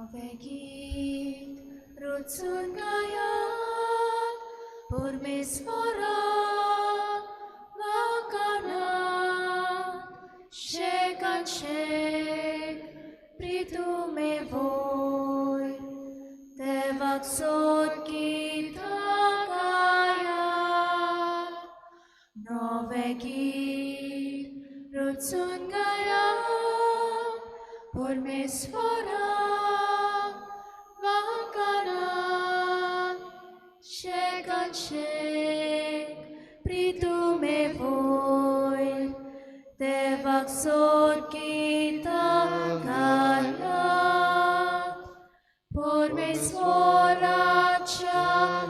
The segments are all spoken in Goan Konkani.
नवें गीत रचून गायात परमेश्वराक वाखाणात शेकान शेक प्रितुमे वयर देवाक सोद गीतां गायात नवें गीत रचून गायात परमेश्वराक वाखाणात शेकान शेक प्रितुमे वयर देवाक सोद गीतां गायात परमेश्वराच्या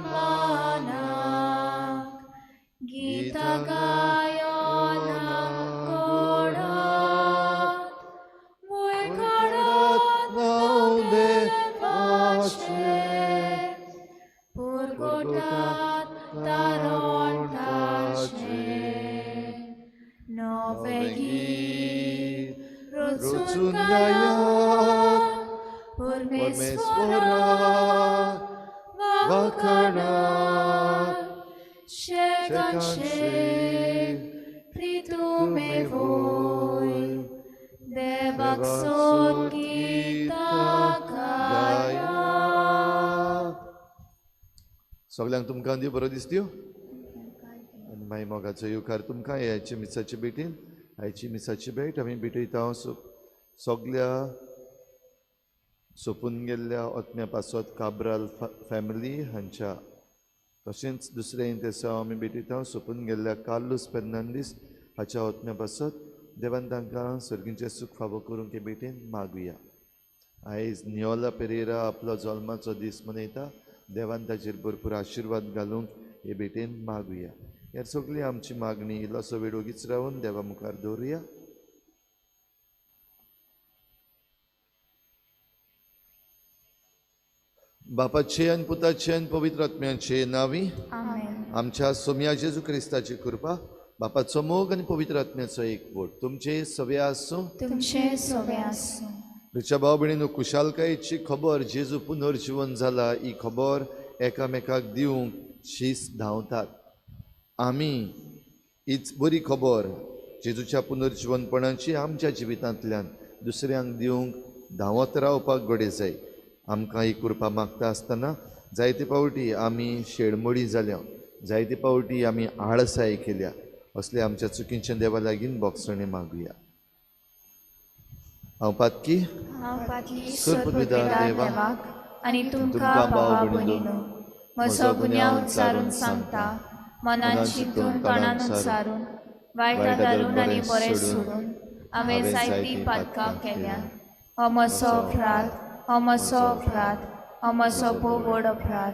मानाक गीतां गायना गोडात वयर काडात नांव देवाचें पुरगोटात तारण ताचें नवें गीत रचून गायात परमेश्वराक वाखाणात शेकान शेक प्रितुमे वयर देवाक सोद गीतां गायात. सगल्यांक तुमकां देव बरो दिसत्यो आनी मागीर मोगाचो येवकार तुमकां आयचे मिसाचे भेटीन. आयची मिसाची भेट आमी भेटयता सगल्या सोंपून गेल्ल्या ओतम्या पासत काब्राल फॅमिली हांच्या, तशेंच दुसरें इंतेसांव आमी भेटयता सोंपून गेल्ल्या कार्लूस फेर्नांदीस हाच्या ओतम्या पासत. देवान तांकां सर्गीचें सूख फावो करूंक हे भेटेन मागुया. आयज नियोला पेरेरा आपलो जल्माचो दीस मनयता. देवान ताचेर भरपूर आशिर्वाद घालूंक हे भेटेन मागुया. ह्या सगळी आमची मागणी इल्लोसो वेळ ओगीच रावन देवा मुखार दवरुया. बापाचे आनी पुताचे आनी पवित्र आत्म्याचे नांवी आमेन. आमच्या सोम्या जेजू क्रिस्ताची कृपा, बापाचो मोग आनी पवित्र आत्म्याचो एकवट तुमचे सवे आसूं. तुमचे सवे आसूं. तुमच्या भाव भयणीनो, खुशालकायेची खबर जेजू पुनर्जिवन जाला ही खबर एकामेकाक दिवंक शीस धांवतात. आमी हीच बरी खबर जेजूच्या पुनर्जिवनपणाची आमच्या जिवितांतल्यान दुसऱ्यांक दिवंक धांवत रावपाक गडे जाय. आमकां ही कृपा मागता आसतना जायते पावटी आमी शेडमोडी जाल्या, जायते पावटी आमी आळसाय केल्या. असले आमच्या चुकींच्या देवा लागीं बोगसणें मागुया. हांव पातकी हांव पातकी सुरपुतविदार देवाक आनी तुमकां भावा भयणीनो म्हजो गुन्यांव उच्चारून सांगता. मनान चिंतून तोंडान उच्चारून वायट घालून आनी बरें सोडून हांवें जायतीं पातकां केल्यात. हो म्हजो अपराध, हो म्हजो अपराध, हो म्हजो भोव व्हड अपराध.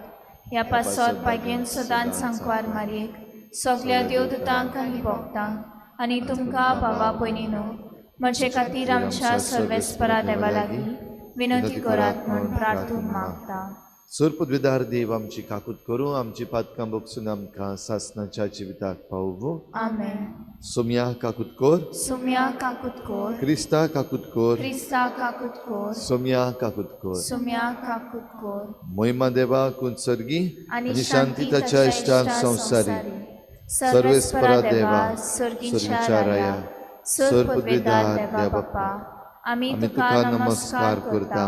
ह्या पासत भाग्यन सदांच सांकवार मारयेक सगल्या देवदूतांक आनी भोगतांक आनी तुमकां भावा भयणीनो म्हजे खातीर आमच्या सर्वेस्परा देवा लागीं विनंती करात म्हूण प्रार्थून मागता. सुरपुतविदार देव आमची काकूत करूं, आमची पातकां बोगसून आमकां सासणाच्या जिविताक पावोवं. आमेन. सोम्या काकूत कोर, सोम्या काकूत कोर, क्रिस्ता काकूत कोर, क्रिस्ता काकूत कोर, सोम्या काकूत कोर, सोम्या काकूत कोर. मोहिमा देवा कुंसर्गी आनी शांती ताच्या इश्टाक संवसारी. सर्वेस्परा देवा सर्गीच्या राया सुरपुतविदार देवा बाप्पा, आमी तुका नमस्कार करता,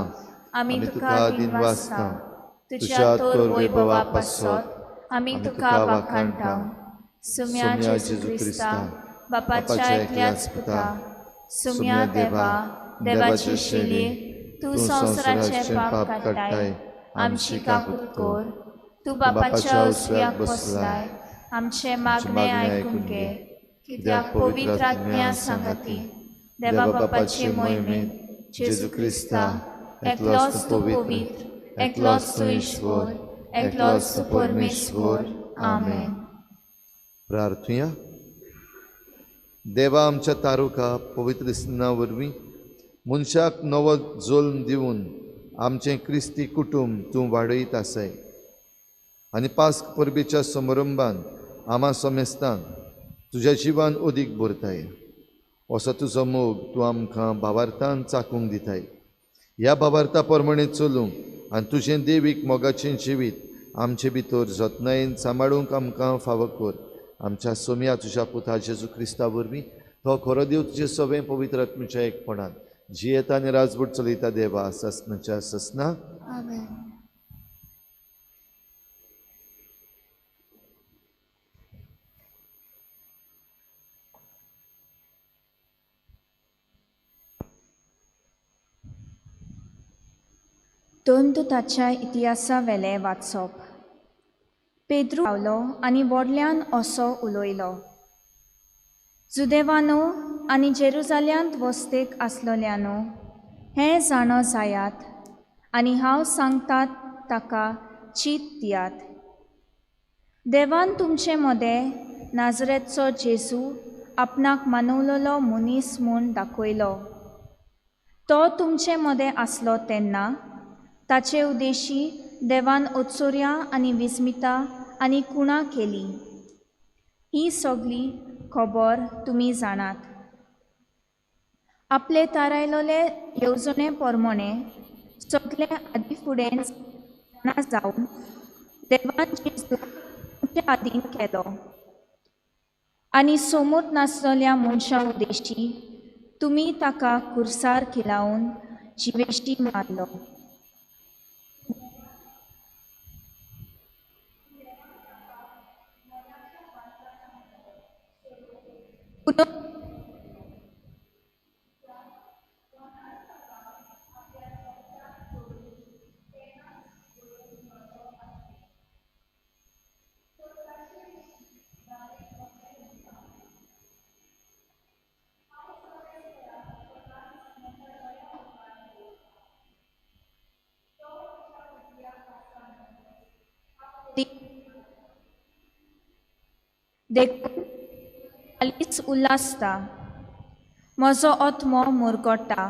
आमी तुका दिनवासता. तुज्या तोर वैभवा पासत आमी तुका वाखाणटा. सुम्या जेजू क्रिस्ता बापाच्या एकल्याच पुता, सुम्या देवा देवाची शैली, तूं संवसाराचें पाप काडटाय, आमची काकूत कोर. तूं बापाच्या उजव्याक बसलाय, आमचें मागणें आयकून घे. कित्याक पवित्र आत्म्या सांगाती देवा बापाचे मोहिमेंत जेजू क्रिस्ता एकलोच तूं पवित्र, एकलोच तूं ईश्वर, एकलोच तूं परमेश्वर. आमेन. प्रार्थुया. देवा आमच्या तारुका पवित्र स्ना वरवीं मनशाक नवो जल्म दिवन आमचें क्रिस्ती कुटुंब तूं वाडयत आसाय आनी पास्क परबेच्या समारंभान आमा समेस्तांक तुज्या जिवान अदीक भरताय. असो तुजो मोग तूं आमकां भावार्थान चाकूंक दिताय. ह्या भावार्था प्रमाणे चलूंक आनी तुजें देवीक मोगाचें जिवीत आमचे भितर जतनायेन सांबाळूंक आमकां फावो कर. आमच्या सोम्या तुज्या पुता जेजू क्रिस्ता वरवीं तो खरो देव तुजे सवें पवित्र आत्म्याच्या एकपणान जियेता आनी राजवट चलयता देवा ससनाच्या ससना. आमेन. दोन दुताच्या इतिहासा वेलें वाचप. पेद्रू पावलो आनी व्हडल्यान असो उलयलो, जुदेवानो आनी जेरुजाल्यांत वस्तेक आसलोल्यानो, हें जाणो जायात आनी हांव सांगतात ताका चीत दियात. देवान तुमचे मदें नाजरेतचो जेजू आपणाक मानवलेलो मनीस म्हूण दाखयलो. तो तुमचे मदें आसलो तेन्ना ताचे उद्देशी देवान ओत्सोर्या आनी विस्मिता आनी कुणा केली. ही सगली खबर तुमी जाणात. आपले थारायलोले येवजणे प्रमाणे सगळे आदी फुडें जाणा जावन देवान जेजू तुमचे आदीन केलो आनी सोमूत नासलेल्या मनशां उद्देशी तुमी ताका कुर्सार खिलावन जिवेशी मारलो. देखून हालींच उल्हासता, म्हजो आत्मो मुरगोटा,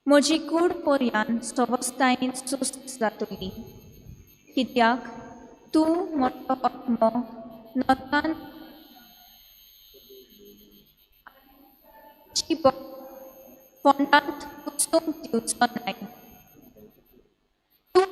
म्हजी कूड पर्यान सवस्तायेन सुस्त जातली, कित्याक तूं म्हजो आत्मो नरकान फोंडांत कुसूंक दिवचो नाय. तूं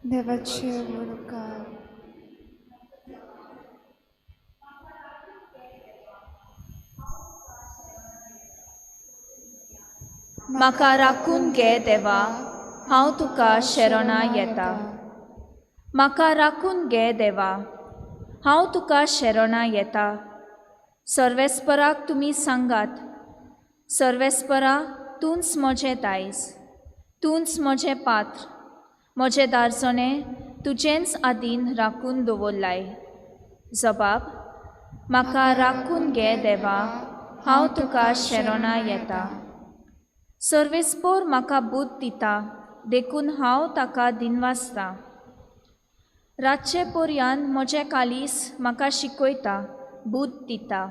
देवाचे उपकार. म्हाका राखून घे देवा, हांव तुका शरणा येता. म्हाका राखून घे देवा, हांव तुका शरणा येता. सर्वेस्पराक तुमी सांगात, सर्वेस्परा तूंच म्हजें दायज, तूंच म्हजें पात्र, म्हजें दारजणें तुजेंच आदीन राखून दवरलाय. जबाब, म्हाका राखून घे देवा, हांव तुका शरणा येता. सर्वेस्पोर म्हाका बूद दिता, देखून हांव ताका दिनवासता. रातचे पर्यान म्हजें कालीस म्हाका शिकयता बुद्द दिता.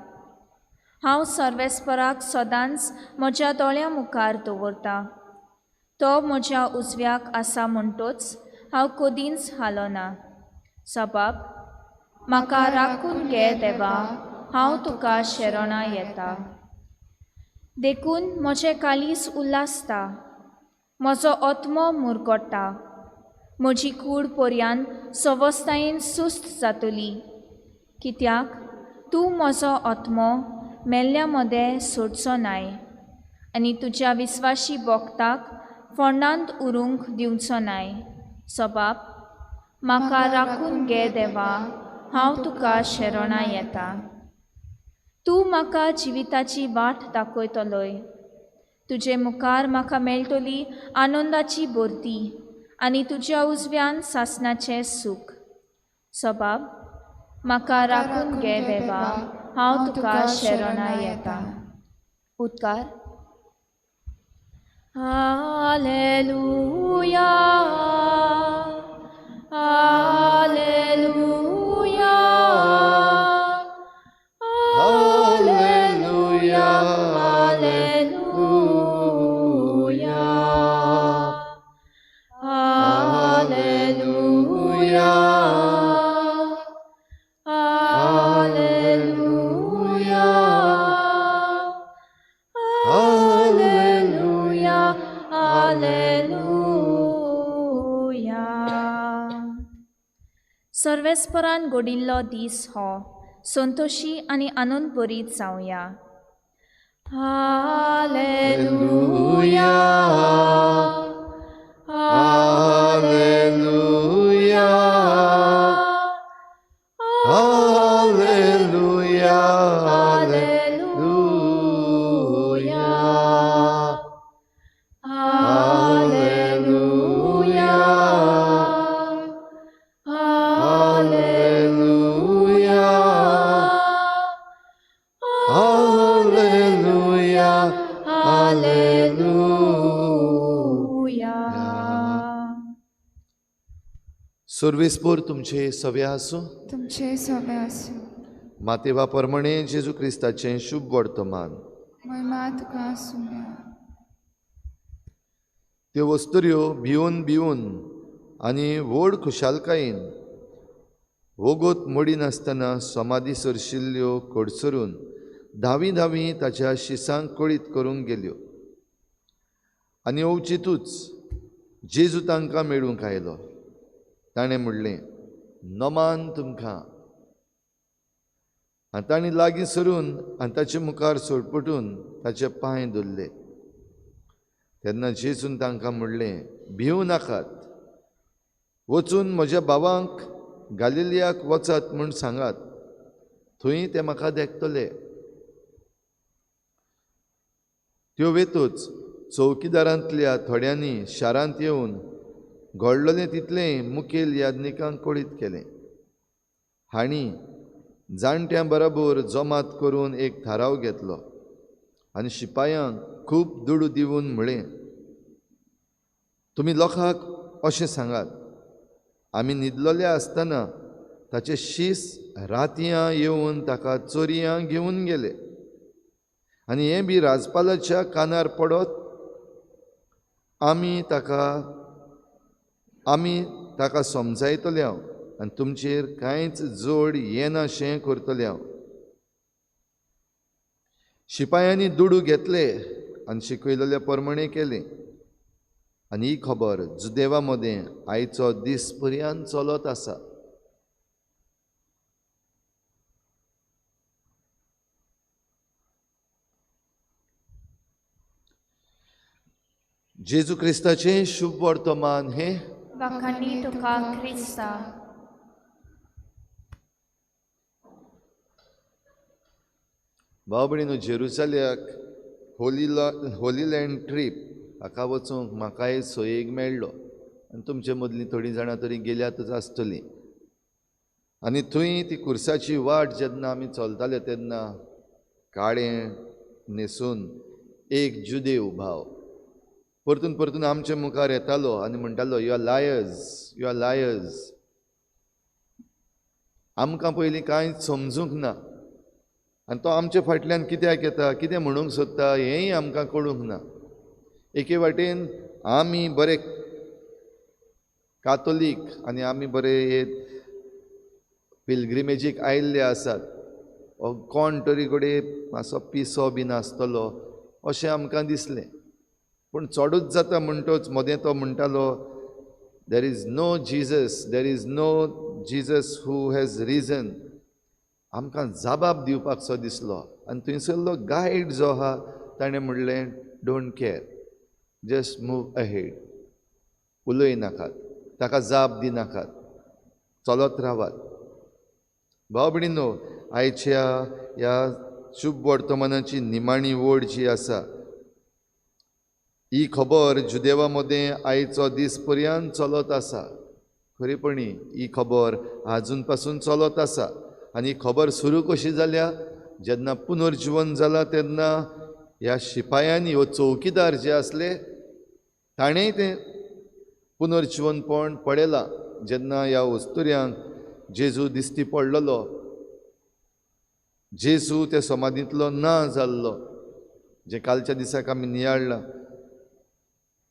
हांव सर्वेस्पराक सदांच म्हज्या दोळ्यां मुखार दवरता. तो म्हज्या उजव्याक आसा म्हणटोच हांव कदींच हालना. सबाब, म्हाका राखून घे देवा, हांव तुका शरणां येता. देखून म्हजें काळीज उल्हासता, म्हजो आत्मो मुरगोटा, म्हजी कूड पर्यान सवस्तायेन सुस्त जातली. कित्याक तूं म्हजो आत्मो मेल्ल्या मदें सोडचो नाय आनी तुज्या विस्वाशी भक्ताक फोंडांत उरूंक दिवचो नाय. सबाब, म्हाका राखून घे देवा, हांव तुका शरणां येता. तूं म्हाका जिविताची वाट दाखयतलोय. तुजे मुखार म्हाका मेळटली आनंदाची भरती आनी तुज्या उजव्यान सासणाचें सूख. सबाब, म्हाका राखून घे देवा, हांव तुका शरणां येता. उदकार. Hallelujah, hallelujah, hallelujah, hallelujah, hallelujah, hallelujah, hallelujah, hallelujah. सर्वेस्परान घडिल्लो दीस हो संतोशी आनी आनंद भरीत जावया. Hallelujah, hallelujah, hallelujah, hallelujah, hallelujah, hallelujah, hallelujah, hallelujah. सर्वेस्पोर तुमचे सवे आसूं. तुमचे सवे आसूं. मातेवा परमणे जेजू क्रिस्ताचें शुभ वर्तमान. महिमा तुका आसूं. त्यो वस्तुऱ्यो भिवन भिवन आनी व्हड खुशालकायेन वोगोत मोडिनासतना समाधी सरशिल्ल्यो कडसरून धावी धावी ताच्या शिसांक कळीत करूंक गेल्यो. आनी अवचितूच जेजू तांकां मेळूंक आयलो. ताणें म्हणलें, नमान तुमकां. आनी तांणी लागीं सरून आनी ताचे मुखार सोडपटून ताचे पांय धरले. तेन्ना जेजून तांकां म्हणलें, भिवू नाकात, वचून म्हज्या भावांक गालिलियाक वचात म्हूण सांगात, थंय ते म्हाका देखतले. त्यो वेतूच चौकीदारांतल्या थोड्यांनी शारांत येवन घडलेलें तितलें मुखेल याज्ञिकांक कळीत केलें. हांणी जाणट्यां बरोबर जमात करून एक थाराव घेतलो आनी शिपायांक खूब दुडू दिवन म्हळें, तुमी लोकांक अशें सांगात, आमी न्हिदलेले आसतना ताचे शीस रातयां येवन ताका चोरयां घेवन गेले आनी हें बी राजपालाच्या कानार पडत आमी ताका समजायतले हांव आनी तुमचेर कांयच जोड येनाशें करतले हांव. शिपायांनी दुडू घेतले आनी शिकयलेल्या प्रमाणें केलें. आनी ही खबर जुदेवा मदें आयचो दीस पर्यंत चलत आसा. जेजू क्रिस्ताचें शुभ वर्तमान हें. वाखाणी तुका क्रिस्ता. भाव भयणीनो, जेरुसल्याक होली लँड ट्रीप हाका वचूंक म्हाकाय सोयेक मेळ्ळो आनी तुमचे मदलीं थोडीं जाणां तरी गेल्यातच आसतलीं. आनी थंय ती कुर्साची वाट जेन्ना आमी चलताले तेन्ना काळें न्हेसून एक जुदेव भाव परतून परतून आमचे मुखार येतालो आनी म्हणटालो, you are liars, you are liars. आमकां पयलीं कांयच समजूंक ना. आनी तो आमचे फाटल्यान कित्याक येता, कितें म्हणूंक सोदता हेंय आमकां कळूंक ना. एके वाटेन आमी बरे कातोलीक आनी आमी बरे हे पिलग्रिमेजीक आयिल्ले आसात, कोण तरी कडेन मातसो पिसो बीन आसतलो अशें आमकां दिसलें. पूण चडूच जाता म्हणटच मदें तो म्हणटालो, there is no Jesus, there is no Jesus who has risen. आमकां जबाब दिवपाकसो दिसलो. आनी थंयसरलो गायड जो आहा ताणें म्हणलें, don't care, just move ahead, उलय नाकात, ताका जाप दिनाकात, चलत रावात. भाव भयणींनो, आयच्या ह्या शुभ वर्तमानाची निमाणी ओड जी आसा ही खबर जुदेवा मदें आयचो दीस पर्यंत चलत आसा. खरेपणी ही खबर आजून पासून चलत आसा. आनी खबर सुरू कशी जाल्या, जेन्ना पुनर्जिवन जाला तेन्ना ह्या शिपायांनी, ह्यो चौकीदार जे आसले ताणेंय तें पुनर्जिवनपण पळयलां. जेन्ना ह्या वस्तुऱ्यांक जेजू दिश्टी पडलेलो, जेजू त्या समाधींतलो ना जाल्लो, जें कालच्या दिसाक आमी नियाळ्ळां.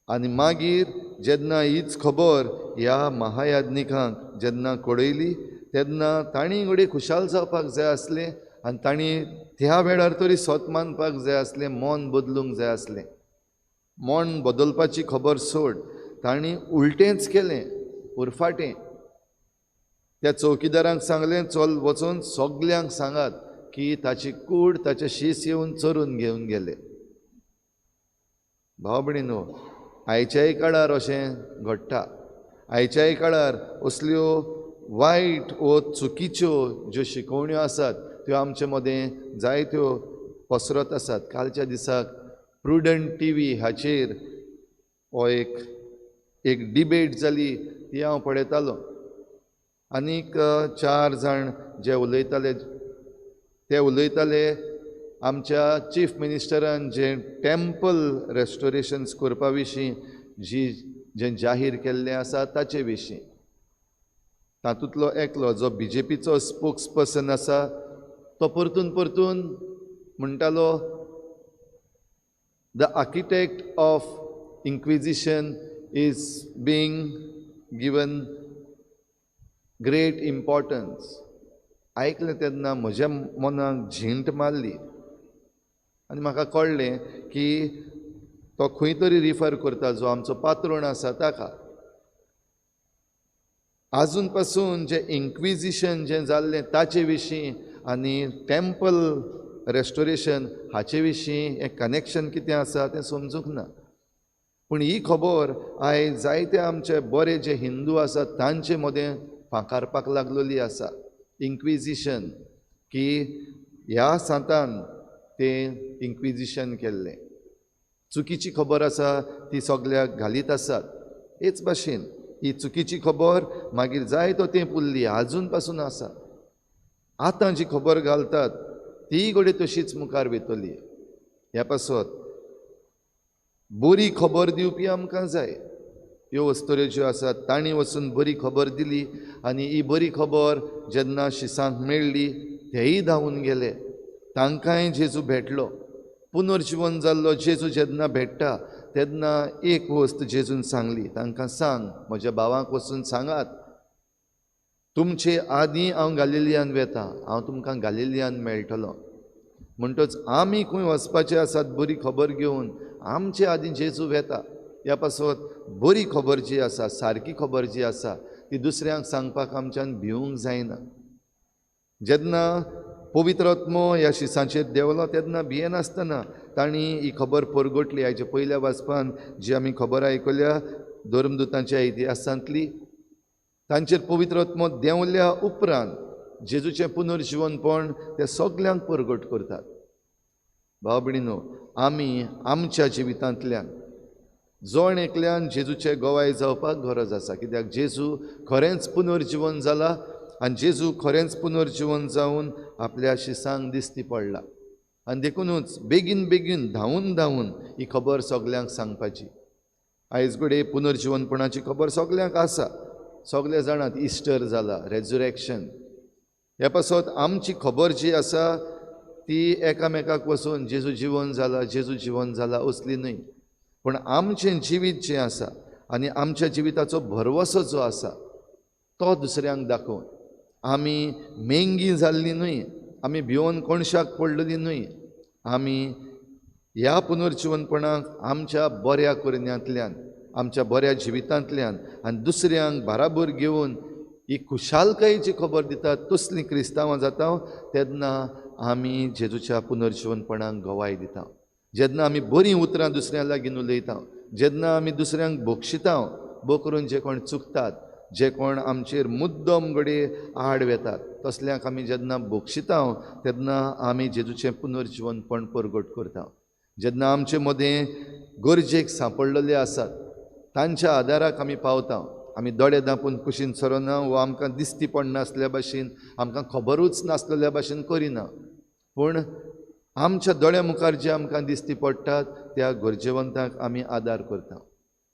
आनी मागीर जेन्ना हीच खबर ह्या महायाज्ञिकांक जेन्ना कळयली तेन्ना तांणी घडये खुशाल जावपाक जाय आसलें आनी तांणी त्या वेळार तरी सत मानपाक जाय आसलें, मन बदलूंक जाय आसलें. मन बदलपाची खबर सोड, तांणी उलटेंच केलें, उरफाटें. त्या चौकीदारांक सांगलें, चल वचून सगल्यांक सांगात की ताची कूड, ताचे शीस येवन चोरून घेवन गेले. भाव भयणींनो, आयच्याय काळार अशें घडटा. आयच्याय काळार असल्यो वायट वो चुकीच्यो ज्यो शिकोवण्यो आसात त्यो आमचे मदें जायत्यो पसरत आसात. कालच्या दिसाक प्रुडंट टीव्ही हाचेर हो एक डिबेट जाली, ती हांव पळयतालो. आनीक चार जाण जे उलयताले ते उलयताले आमच्या चीफ मिनिस्टरान जें टेम्पल रेस्टोरेशन्स करपा विशीं जी जें जाहीर केल्लें आसा ताचे विशीं. तातूंतलो एकलो जो बीजेपीचो स्पोक्स पर्सन आसा तो परतून परतून म्हणटालो, the architect of inquisition is being given great importance. आयकलें तेन्ना म्हज्या मनाक झिंट मारली आनी म्हाका कळ्ळें की तो खंय तरी रिफर करता जो आमचो पात्रोण आसा ताका. आजून पासून जें इन्क्विजिशन जें जाल्लें ताचे विशीं आनी टेम्पल रेस्टोरेशन हाचे विशीं हें कनेक्शन कितें आसा तें समजूंक ना. पूण ही खबर आयज जायते आमचे बरे जे हिंदू आसात तांचे मदें फांकारपाक लागलेली आसा. इन्क्विजिशन की ह्या सांतान तें इन्क्विजिशन केल्लें, चुकीची खबर आसा ती सगल्याक घालीत आसात. हेच भाशेन ही चुकीची खबर मागीर जायतो तें पुरली, आजून पासून आसा. आतां जी खबर घालतात ती घडये तशीच मुखार वयतली. ह्या पासत बरी खबर दिवपी आमकां जाय. ह्यो वस्तुऱ्यो ज्यो आसात तांणी वचून बरी खबर दिली आनी ही बरी खबर जेन्ना शिसांक मेळ्ळी तेय धांवून गेले. तांकांय जेजू भेटलो, पुनर्जिवन जाल्लो जेजू जेन्ना भेट्टा तेन्ना एक वस्त जेजून सांगली तांकां, सांग म्हज्या भावांक वचून सांगात, तुमचे आदीं हांव गालिलियान वेता, हांव तुमकां गालिलियान मेळटलो. म्हणटच आमी खंय वचपाचे आसात बरी खबर घेवन, आमचे आदीं जेजू वेता. ह्या पासत बरी खबर जी आसा, सारकी खबर जी आसा ती दुसऱ्यांक सांगपाक आमच्यान भिवूंक जायना. जेन्ना पवित्र आत्मो ह्या शिसांचेर देंवलो तेन्ना भियेनासतना तांणी ही खबर परगटली. आयच्या पयल्या वाचपान जी आमी खबर आयकल्या धर्मदूतांच्या इतिहासांतली, तांचेर पवित्र आत्मो देंवल्या उपरांत जेजूचें पुनर्जिवनपण ते सगल्यांक परगट करतात. भाव भयणींनो, आमी आमच्या जिवितांतल्यान जण एकल्यान जेजूचे गवाय जावपाक गरज आसा. कित्याक जेजू खरेंच पुनर्जिवन जाला आनी जेजू खरेंच पुनर्जिवन जावन आपल्या शिसांक दिश्टी पडला. आनी देखुनूच बेगीन बेगीन धांवून धांवून ही खबर सगल्यांक सांगपाची. आयज घडये पुनर्जिवनपणाची खबर सगल्यांक आसा, सगळे जाणात इस्टर जाला, रेजुरेक्शन. ह्या पासत आमची खबर जी आसा ती एकामेकाक वचून जेजू जिवन जाला, जेजू जिवन जाला असली न्हय, पूण आमचें जिवीत जें आसा आनी आमच्या जिविताचो भरवसो जो आसा तो दुसऱ्यांक दाखोवन आमी मेंगी जाल्ली न्हय, आमी भिवन कोणशाक पडलेली न्हय, आमी ह्या पुनर्जिवनपणाक आमच्या बऱ्या करण्यांतल्यान, आमच्या बऱ्या जिवितांतल्यान आनी दुसऱ्यांक बाराबर घेवन ही खुशालकायेची खबर दितात तसलीं क्रिस्तांवां जाता तेन्ना आमी जेजूच्या पुनर्जिवनपणाक गवाय दिता. जेन्ना आमी बरीं उतरां दुसऱ्यां लागीं उलयता, जेन्ना आमी दुसऱ्यांक बक्षिता, बो करून जे कोण चुकतात, जे कोण आमचेर मुद्दम घडये आड वेतात तसल्यांक आमी जेन्ना बक्षिता तेन्ना आमी जेजूचें पुनर्जिवनपण परगट करता. जेन्ना आमचे मदें गरजेक सांपडलेले आसात तांच्या आदाराक आमी पावता, आमी दोळे धांपून कुशीन सरना वो आमकां दिसती पडनासल्या भाशेन, आमकां खबरूच नासलेल्या भाशेन करिना, पूण आमच्या दोळ्या मुखार जे आमकां दिसती पडटात त्या गरजेवंतांक आमी आदार करता.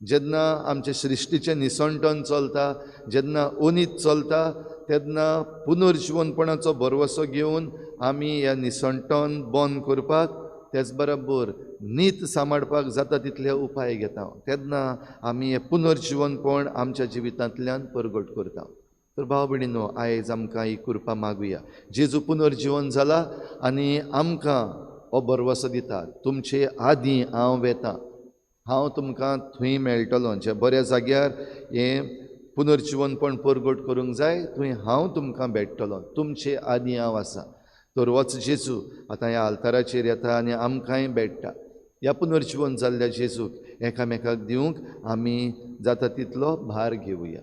जेन्ना आमचे सृश्टीचें निसणटन चलता, जेन्ना अनीत चलता तेन्ना पुनर्जिवनपणाचो भरवसो घेवन आमी ह्या निसणटन बंद करपाक तेच बरोबर नीत सांबाळपाक जाता तितले उपाय घेता, तेन्ना आमी हें पुनर्जिवनपण आमच्या जिवितांतल्यान परगट करता. तर भाव भयणीनो, आयज आमकां ही कृपा मागुया. जेजू पुनर्जिवन जाला आनी आमकां हो भरवसो दिता, तुमचे आदीं हांव वेता, हांव तुमकां थंय मेळटलो, ज्या बऱ्या जाग्यार हें पुनर्जिवनपण परगट करूंक जाय थंय हांव तुमकां भेट्टलो, तुमचे आदीं हांव आसा. तर वच जेजू आतां ह्या आल्ताराचेर येता आनी आमकांय भेट्टा. ह्या पुनर्जिवन जाल्ल्या जेजूक एकामेकाक दिवंक आमी जाता तितलो भार घेवया.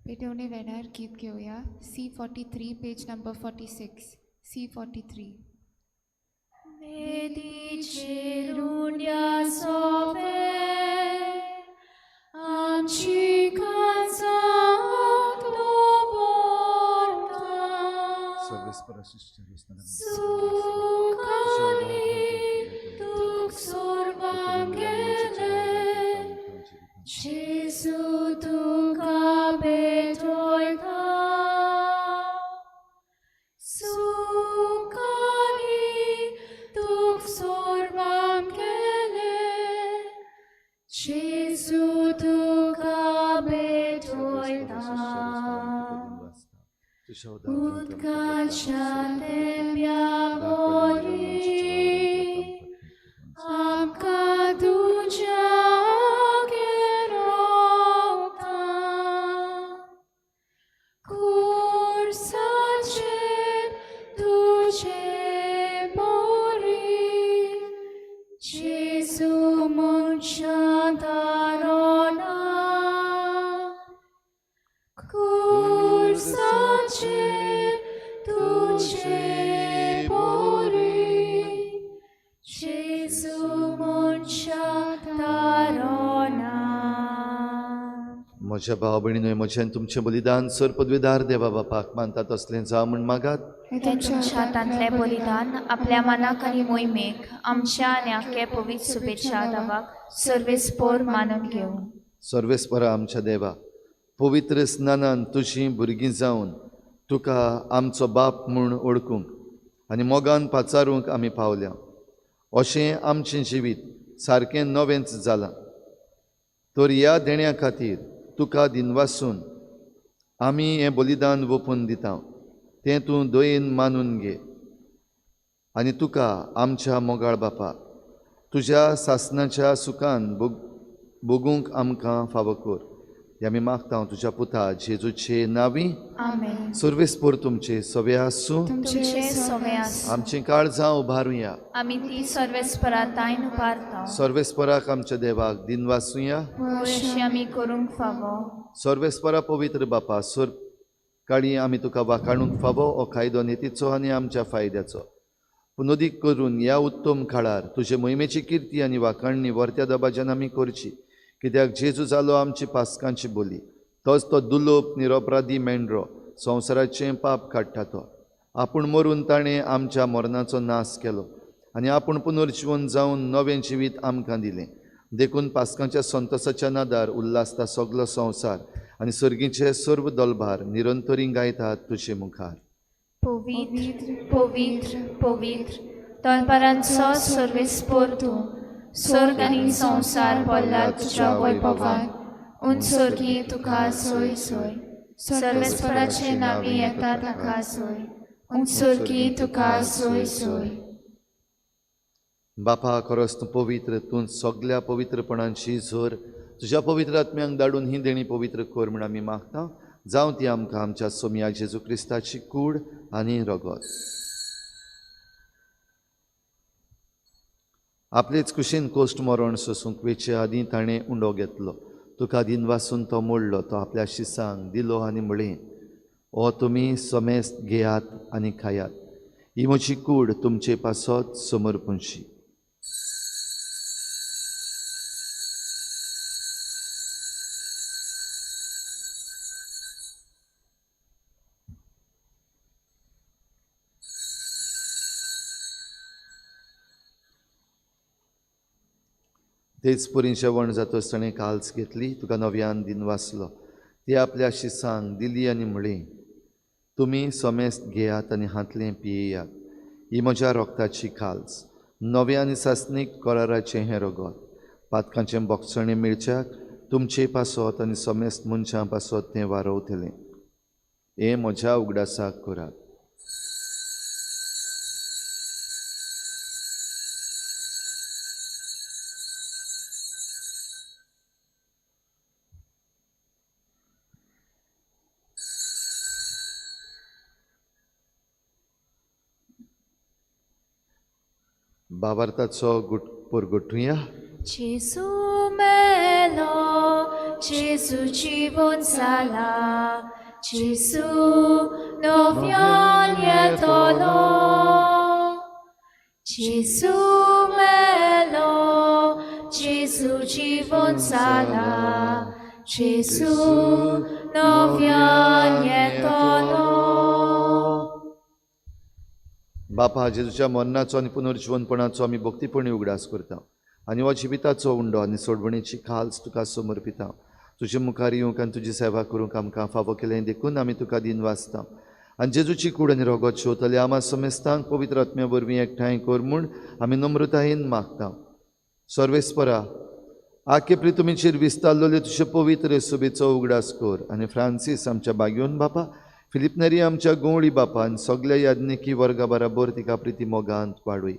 पेटवणे वेळार गीत घेवया. C43 page number 46. C43. वेदीचेर उंड्या सोवे आमची काळजाक दवरता, सुखांनी दूख सोडपाक गेले जेजू तुका भेटयता, सुखांनी दूख सोडपाक गेले जेजू तुका भेटयता. उदकाच्या थेंब्या वरी आमकां तुज्या कुर्साचेर तुजे बोरी जेजू मनशां तारोना, कुर्साचेर तुजे बोरी जेजू मनशां तारोना. म्हज्या भाव भयणीनो, म्हजें तुमचें बलिदान सर पदवीदार देवा बापाक मानता तसलें जावं म्हूण मागात. हें तुमच्या हातांतलें बलिदान आपल्या मनाक आनी मोहिमेक आमच्या आनी आख्खे पवित्र शुभेच्छा दावाक सर्वेस्पोर मानून घेवं. सर्वेस्परा आमच्या देवा, पवित्र स्नानान तुजीं भुरगीं जावन तुका आमचो बाप म्हूण वळखूंक आनी मोगान पाचारूंक आमी पावल्या. अशें आमचें जिवीत सारकें नवेंच जालां. तर ह्या देण्या खातीर तुका दिनवासून आमी हें बलिदान वोपून दिता, तें तूं दयेन मानून घे आनी तुका आमच्या मोगाळ बापा तुज्या सासनाच्या सुखान भोगूंक आमकां फावो कर. हें आमी मागता तुज्या पुता जेजूचे नांवी. आमेन. सर्वेस्पोर तुमचे सवे आसूं, तुमचे सवे आसूं. आमचीं काळजां उबारुया, आमी ती सर्वेस्परा ताईन उबारता. सर्वेस्पराक आमच्या देवाक दिनवासुया, अशें आमी करूंक फावो. सर्वेस्परा पवित्र बापा, सर काळी आमी तुका वाखाणूंक फावो हो कायदो नितीचो आनी आमच्या फायद्याचो. पूण अदीक करून ह्या उत्तम काळार तुजे मोहिमेची किर्ती आनी वाखाणणी वर्त्या दबाज्यान आमी करची, कित्याक जेजू जालो आमची पास्कांची बोली. तोच तो दुलोप निरोपराधी मेंढरो संवसाराचें पाप काडटा तो. आपूण मरून ताणें आमच्या मरणाचो नाश केलो आनी आपूण पुनर्जिवन जावन नवें जिवीत आमकां दिलें. देखून पास्कांच्या संतोसाच्या नादार उल्हासता सगलो संवसार आनी सर्गीचे सर्व दलभार निरंतरी गायतात तुजे मुखार. पवित्र पवित्र पवित्र तलपारांचो सर्वेस्पोर तूं, स्वर्ग आनी संवसार भरला तुज्या वैभवान. उंच स्वर्गी तुका सोय सोय, सर्वेस्पराचे नांवी येता ताका सोय, उंच स्वर्गी तुका सोय सोय. बापा, खरोच तूं पवित्र, तूं सगल्या पवित्रपणांची झर. तुज्या पवित्र आत्म्यांक धाडून ही देणी पवित्र कर म्हूण आमी मागता. जावं ती आमकां आमच्या सोमया जेजू क्रिस्ताची कूड आनी रगत. आपलेच कुशीन कोश्ट मरण सोसूंक वेचे आदीं ताणें उंडो घेतलो. तुका दिनवासून तो मोडलो, तो आपल्या शिसांक दिलो आनी म्हळें, ओ तुमी समेस्त घेयात आनी खायात, ही म्हजी कूड तुमचे पासत समर्पणशी. तेच परी जेवण जातच ताणें काल्स घेतली, तुका नव्यान दिनवासलो, ती आपल्या शिसांक दिली आनी म्हळें, तुमी समेस्त घेयात आनी हांतलें पियेयात, ही म्हज्या रोगताची काल्स, नव्या आनी सासणीक कराराचें हें रगत. पातकांचें बोगसणें मेळच्याक तुमचे पासत आनी समेस्त मनशां पासत तें वारवतलें. हें म्हज्या उगडासाक करात. भावार्थाचो परगटुया. जेजू मेलो, जेजू जिवन जाला, जेजू नव्यान येतलो. जेजू मेलो, जेजू जिवन जाला, जेजू नव्यान येतलो. बापा, जेजूच्या मरणाचो आनी पुनर्जिवनपणाचो आमी भक्तीपणी उगडास करता आनी हो जिविताचो उंडो आनी सोडवणेची खाल्स तुका समर्पिता. तुजे मुखार येवंक आनी तुजी सेवा करूंक आमकां फावो केलें देखून आमी तुका दिनवासता. आनी जेजूची कूड आनी रगत शेवतले आमा समेस्तांक पवित्र आत्म्या वरवीं एकठांय कर म्हूण आमी नम्रतायेन मागता. सर्वेस्परा, आखे प्रितुमीचेर विस्तारलेले तुजे पवित्र सुबेचो उगडास कर आनी फ्रांसीस आमच्या बागयोन बापा, फिलीप नेरी आमच्या गवळी बापान सगल्या याज्ञिकी वर्गा बराबर तिका प्रिती मोगांत वाडय.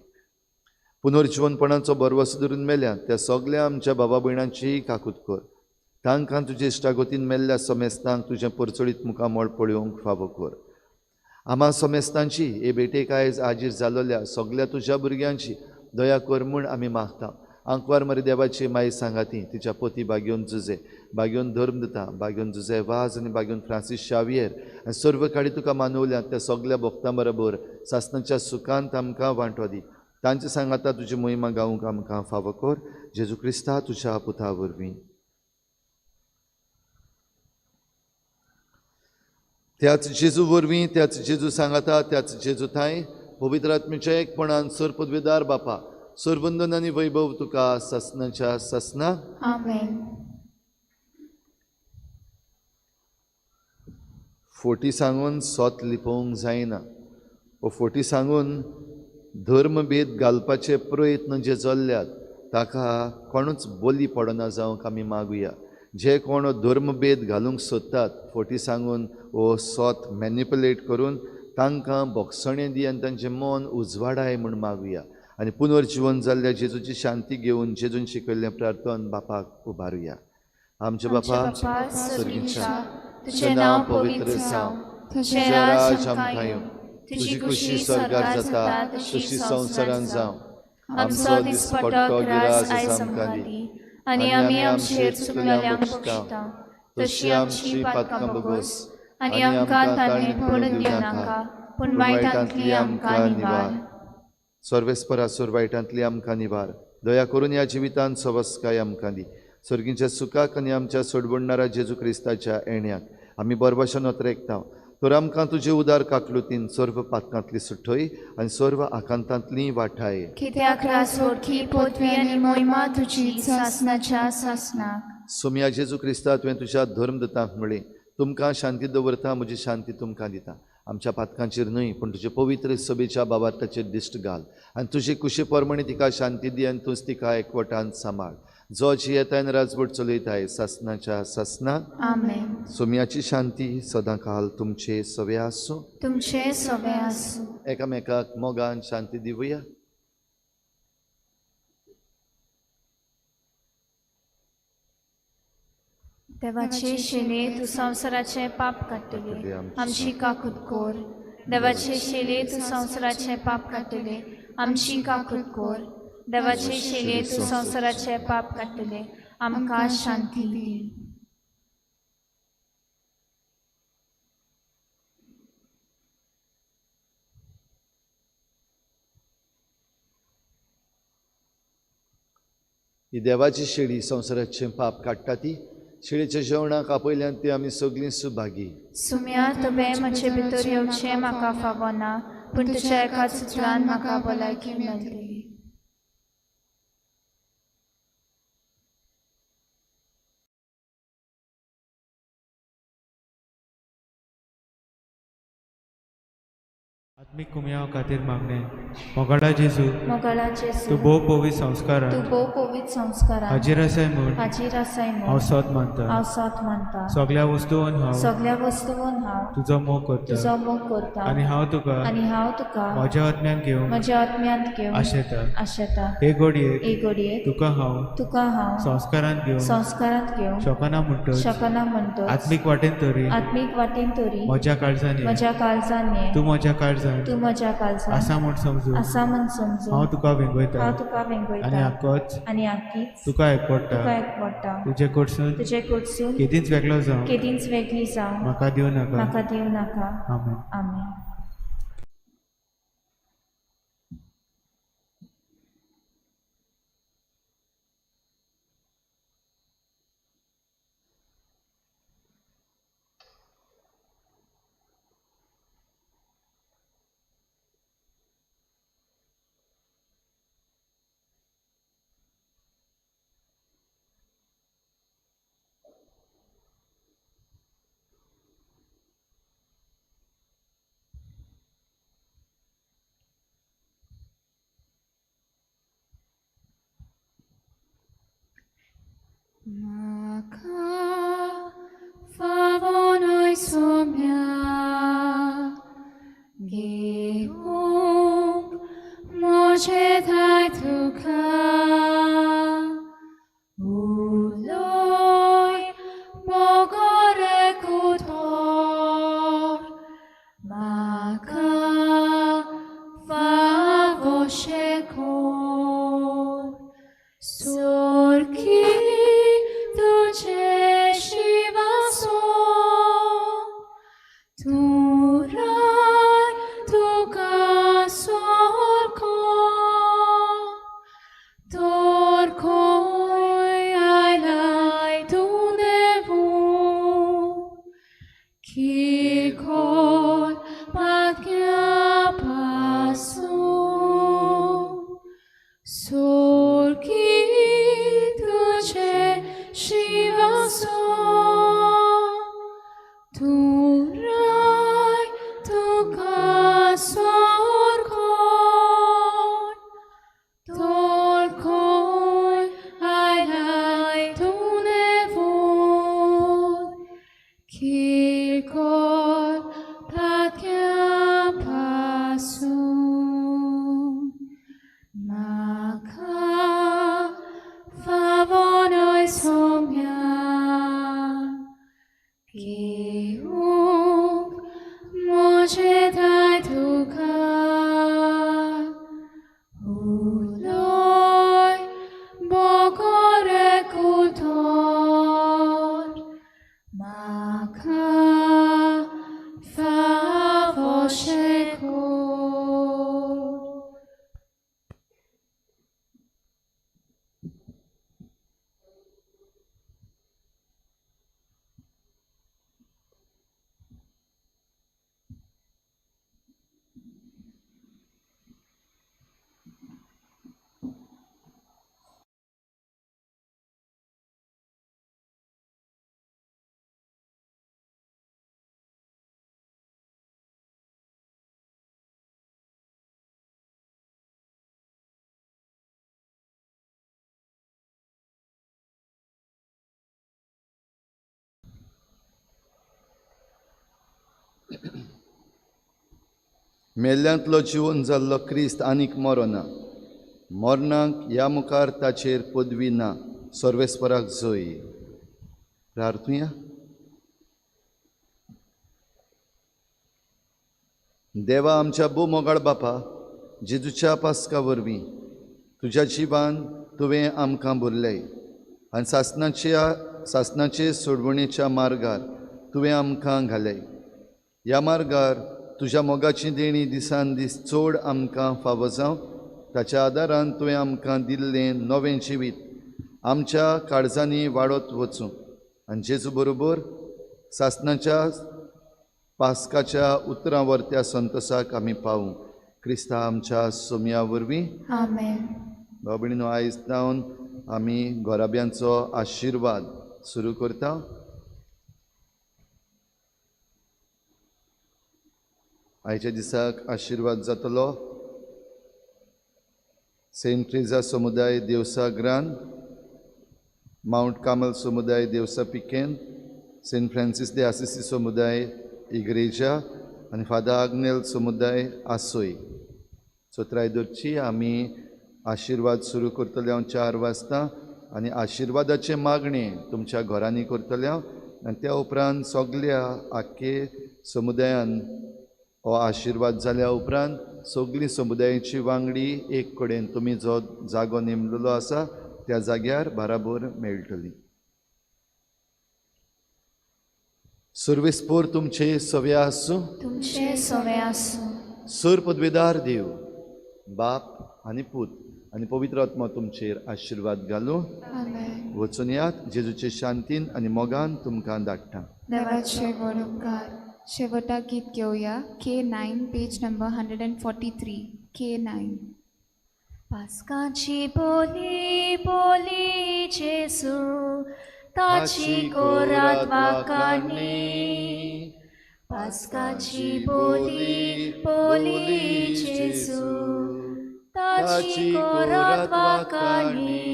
पुनर्जिवनपणाचो बरवस धरून मेल्या त्या सगल्या आमच्या बाबा भयणांचीय काकूत कर. तांकां तुजे इश्टागतीन मेल्ल्या समेस्तांक तुजें परचळीत मुखामळ पळोवंक फावो कर. आमा समेस्तांची हे भेटेक आयज आजीर जालोल्या सगल्या तुज्या भुरग्यांची दया कर म्हूण आमी मागता. आंकवार मरे देवाची माई सांगाती, तिच्या पती बागयोन जुजे, बागयोन धर्म दिता, बागयोन जुजे वाज आनी बागयोन फ्रांसीस शावियर आनी सर्व काळी तुका मानवल्या त्या सगल्या भक्तां बरोबर सासणाच्या सुखांत आमकां वांटो दी. तांचे सांगाता तुजी मोहिमा गावंक आमकां फावो कर. जेजू क्रिस्ता तुज्या पुता वरवीं. त्याच जेजू वरवीं, त्याच जेजू सांगाता, त्याच जेजू थांय पवित्र आत्म्याच्या एकपणान सर पदवेदार बापा, सर्वंदन आनी वैभव तुका सासणाच्या सासना. आमेन. फोटी सांगून सोत लिपोवंक जायना. ओ फोटी सांगून धर्मभेद घालपाचे प्रयत्न जे चल्ल्यात ताका कोणूच बोली पडना जावंक आमी मागुया. जे कोण धर्मभेद घालूंक सोदतात फोटी सांगून ओ सोत मॅनिपुलेट करून तांकां बोगसणें दी आनी तांचें मन उजवाडाय म्हूण मागुया. आनी पुनर्जिवन जाल्ल्या जेजूची शांती घेवन जेजून शिकयल्लें प्रार्थन बापाक उबारुया. आमचे बापा सर्गीच्या, तुजें नांव पवित्र जावं, तुजें राज आमकां येवं, तुजी खुशी स्वर्गार जाता तशी संवसारांत जावं. आमचो दिसपट्टो गिरास आयज आमकां दी आनी आमी आमचेर चुकलेल्यांक बक्षिता तशी आमची पातकां बगोस आनी आमकां ताणें पडून दिवं नाका, पूण वायटांतली आमकां निवार. सर्वेस्परा वायटांतली आमकां निवार. दया करून ह्या जिवितांत सवस्काय आमकां दी. सर्गींच्या सुखाक आनी आमच्या सोडवणणारा जेजू क्रिस्ताच्या येण्याक आमी बरभाशेन अत्रेकता. तर आमकां तुजे उदार काकलुतीन सर्व पातकांतली सुठय आनी सर्व आकांतांतली वाठाय. कित्याक रासवटकी पोतवी आनी मोहिमा तुजी सासनाच्या सासनाक. सोमया जेजू क्रिस्ता, तुवें तुज्या धर्मदूतांक म्हळें, तुमकां शांती दवरता, म्हजी शांती तुमकां दिता. आमच्या पातकांचेर न्हय पूण तुजे पवित्र सभेच्या बाबार्थाचेर दिश्ट घाल आनी तुजे कुशे प्रमाणे तिका शांती दी आनी तूंच तिका एकवटान सांबाळ. जो जियेताय आनी राजवट चलयताय सासनाच्या सासनाक. आमेन. सोमयाची शांती सदांकाल तुमचे सवे आसूं. तुमचे सवे आसूं. एकामेकाक मोगान शांती दिवया. देवाचे शिले तूं संवसाराचें पाप काडटले, आमची काकूत कोर. देवाचे शिले तूं संवसाराचें पाप काडटले, आमची काकूत कोर. देवाचे शिले तूं संवसाराचें पाप काडटले, आमकां शांती दी. ही देवाची शेळी संवसाराचें पाप काडटा ती शेळीच्या जेवणाक आपयल्यान ती आमी सगळीं सुभागी. सुम्या तुवें म्हजे भितर येवचें म्हाका फावना, पूण तुज्या एका सुत्रान म्हाका भलायकी मेळटली. आत्मीक कुमयाव खातीर मागणें. मोगाळा जेजू, मोगाळा जेजू, तूं भोव पवित्र संस्कारान तूं भोव पवित्र संस्कारान हाजीर आसाय म्हूण हाजीर आसाय हांव म्हूण सोद मानता. हांव सोद मानता. सगळ्या वस्तून हांव सगळ्या वस्तून हांव तुजो मोग करता तुजो मोग करता आनी हांव तुका आनी हांव तुका म्हज्या आत्म्यान घेवंक म्हज्या आत्म्यांत घेवन आशेता. आशेता. हे घडयेक हे घडयेक तुका हांव तुका हांव संस्कारांत घेवंक संस्कारांत घेवंक शकना म्हणटच शकना म्हणटच आत्मीक वाटेन तरी आत्मीक वाटेन तरी म्हज्या काळजान ये. म्हज्या काळजान ये. तूं म्हज्या काळजान तूं म्हज्या काळजान आसा म्हूण समजून आसा म्हूण समजून हांव तुका वेंगयता हांव तुका आनी वेंगयता आकोच आनी आकीच तुका एकवटा. तुका एकवटा. तुजे कडसून तुजे कडसून केदींच वेगळो जावं केदींच वेगळी जावं म्हाका दिवं नाका. म्हाका दिवं नाका. आमेन. आमेन. Maka favonoi somia gehung mojetai tuka uloi mogore kutor maka favoshekor sorki Turai tuka मेल्ल्यांतलो जिवन जाल्लो क्रिस्त आनीक मरोना, मरणाक ह्या मुखार ताचेर पदवी ना. सर्वेस्पराक जोय. प्रार्थुया. देवा आमच्या भोव मोगाळ बापा, जेजूच्या पास्का वरवीं तुज्या जिवान तुवें आमकां भरलें आनी सासणाचे सोडवणेच्या मार्गार तुवें आमकां घालें. ह्या मार्गार तुज्या मोगाची देणी दिसान दीस चड आमकां फावो जावं. ताच्या आदारान तुवें आमकां दिल्लें नवें जिवीत आमच्या काळजांनी वाडत वचूं आनी जेजू बरोबर सासणाच्या पास्काच्या उतरां वरत्या संतोसाक आमी पावूं. क्रिस्ता आमच्या सोमया वरवीं. आमेन. भाव भयणीनो, आयज जावन आमी घराब्यांचो आशिर्वाद सुरू करता. आयच्या दिसाक आशिर्वाद जातलो सेंट ट्रेजा समुदाय देवसा ग्रान, मावंट कामल समुदाय देवसा पिकेन, सेंट फ्रांसीस दे आसिसी समुदाय इग्रेजा आनी फादर आग्नेल समुदाय आसोय. चोत्राय दरची आमी आशिर्वाद सुरू करतले हांव 4 वाजता आनी आशिर्वादाचें मागणें तुमच्या घरांनी करतले हांव आनी त्या उपरांत सगल्या आख्खे समुदायान हो आशिर्वाद जाल्या उपरांत सगळीं समुदायाची वांगडी एक कडेन तुमी जो जागो नेमलेलो आसा त्या जाग्यार बराबर मेळटली. सर्वेस्पोर तुमचे सवे आसूं. तुमचे सवे आसूं. सर पदवेदार देव बाप आनी पूत आनी पवित्र आत्मा तुमचेर आशिर्वाद घालूं. वचून यात जेजूचे शांतीन आनी मोगान तुमकां धाडटा. देवाचे व्हड उपकार. शेवटाक गीत घेवया K9 page number 143. K9. पास्काची बोली बोली जेजू ताची कोरात वाकाणी. पास्काची बोली बोली जेजू ताची कोरात वाकाणी.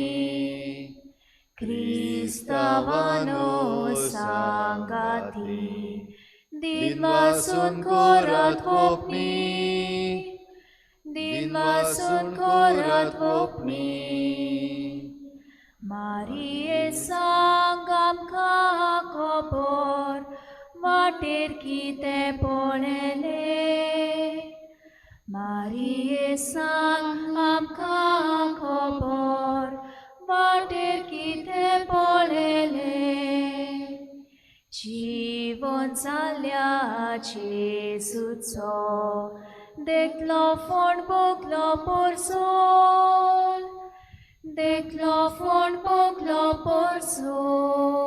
क्रिस्तावानो सांगाती दिनवासून कोरात वोपणी, दिनवासून कोरात वोपणी. मारिये सांग आमकां खबर वाटेर कितें पळयलें. मारिये सांग आमकां खबर वाटेर कितें पळयलें. जीवन जाल्या जेजूचो देखलो फोण भोगलो पोरसोल, देखलो फोण भोगलो पोरसोल.